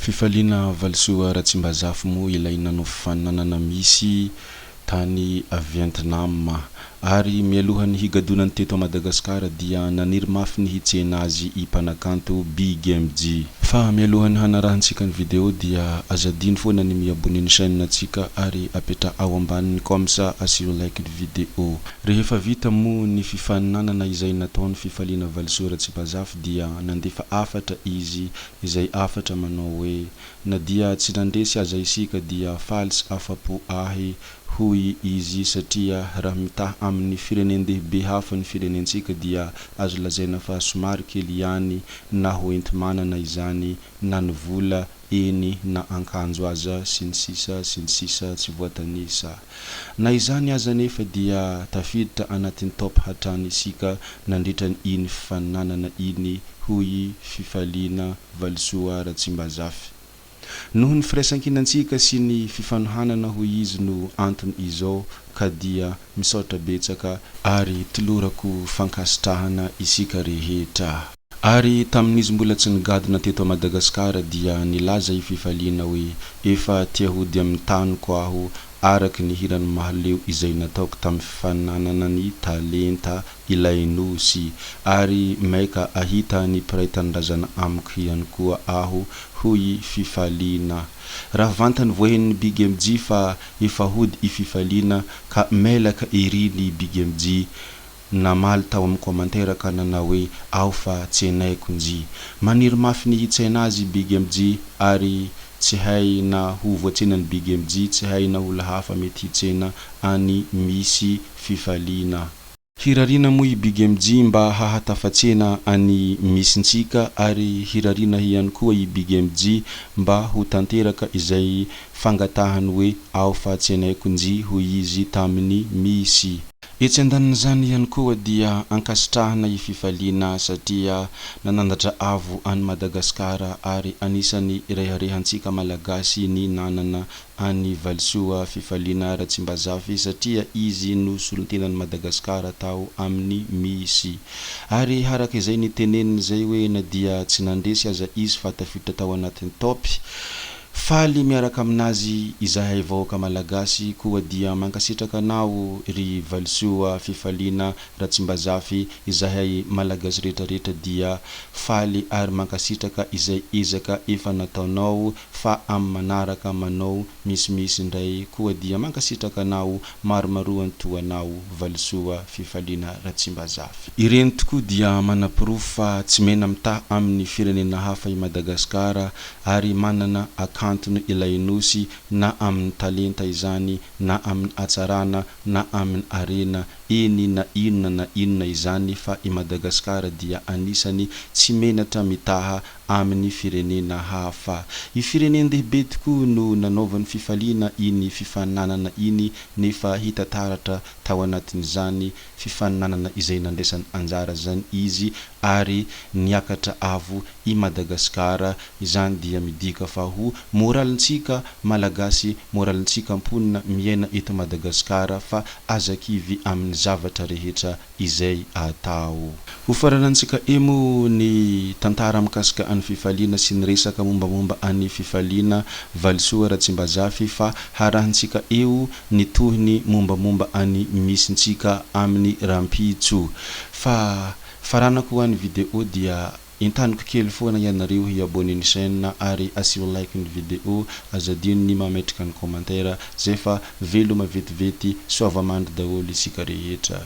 Fifaliana Valisoa Ratsimbazafy moa ilay nanao fifaninanana Miss tany Vietnam. Ary mialohan'ny higadonany teto Madagasikara dia naniry mafy ny hitsena azy i mpanakanto Big MJ. Fa mialohan'ny hanarahantsika ny video dia aza adino foana ny mi-abonner ny chaîne antsika ary apetraha ao ambanin'ny coms asio like ny video. Rehefa vita moa ny fifaninanana izay nataon'i Fifaliana Valisoa Ratsimbazafy dia nandefa hafatra izy izay hafatra manao hoe, Na dia tsy nandresy aza isika dia faly sy afa-po ahy hoy izy satria raha mitaha amin'ny firenen-dehibe hafa ny firenentsika dia azo lazaina fa somary kely ihany na ho enti-manana izany na ny vola eny na ankanjo aza sy ny sisa sy ny sisa tsy voatanisa. Na izany aza anefa dia tafiditra anatin'ny top hatrany isika nandritra iny fifaninanana iny hoy Fifaliana Valisoa Ratsimbazafy. Noho ny firaisankinantsika sy ny fifanohanana hoy izy no antony izao ka dia misaotra betsaka ary tolorako fankasitrahana isika rehetra. Ary tamin'izy mbola tsy nigadona teto Madagasikara dia nilaza i Fifaliana hoe efa tia hody amin'ny taniko aho araka ny hiran'i Mahaleo izay nataoko tamin'ny fifaninanana ny talenta ilay nosy ary maika ahita ny mpiray tanindrazana amiko ihany koa aho hoy i Fifaliana. Raha vantany voahenon'i Big MJ fa efa hody i Fifaliana ka mailaka ery ny Big MJ namaly tao amin'ny commentaire ka nanao hoe ao fa tsenaiko njy. Maniry mafy ny hitsaina azy i Big MJ ary tsy hay na ho voatsenan'i Big MJ tsy hay na olona hafa mety hitsena an'i Misy Fifaliana. Hirariana moa i Big MJ mba hahatafatsena an'i Misy Ntsika ary hirariana ihany koa i Big MJ mba ho tanteraka izay fangatahany hoe ao fa tsenaiko njy hoy izy tamin'i Misy. Etsy andanin'izany ihany koa dia ankasitrahana i Fifaliana satria nanandratra avo an'i Madagasikara ary anisan'ny reharehantsika Malagasy ny nanana an'i Valisoa Fifaliana Ratsimbazafy satria izy no solontenan'i Madagasikara tao amin'ny Miss. Ary araka izay niteneniny izay hoe na dia tsy nandresy aza izy fa tafiditra tao anatin'ny top. Faly miaraka aminazy izahay vahoaka Malagasy koa dia mankasitraka anao ry Valisoa Fifaliana Ratsimbazafy izahay Malagasy rehetra rehetra dia faly ary mankasitraka izay ezaka efa nataonao fa am manaraka manao misimisy ndray koa dia mankasitraka anao maromaroa ny toa anao Valisoa Fifaliana Ratsimbazafy. Ireny tokoa dia manaporofo fa tsy mena mitaha amin'ny firenena hafa i Madagasikara ary manana akantony ilay Nosy na amin'ny talenta izany na amin'ny hatsarana na amin'ny harena eny na inona na inona izany fa i Madagasikara dia anisany tsy menatra mitaha amin'ny firenena hafa. I firenen-dehibe tokoa no nanaovany fifaliana iny fifaninanana iny nefa hita taratra tao anatin'izany fifaninanana izay nandraisany anjara izany izy ary niakatra avo i Madagasikara, izany dia midika fa ho moralintsika Malagasy, moralintsika mponina miaina eto Madagasikara fa aza kivy amin'ny zavatra rehetra izay atao. Ho faranantsika emo ny tantara mikasika an'i Fifaliana sy ny resaka mombamomba an'i Fifaliana Valisoa Ratsimbazafy fa harahintsika eo ny tohiny mombamomba an'i Misy ntsika amin'ny rampitso. Fa faranako hoa ny video dia entaniko kely foana ianareo hi abonner ny chaîne ary asio like ny video, aza adino ny mametraka ny commentaire zay fa veloma vetivety soava mandry daholo isika rehetra.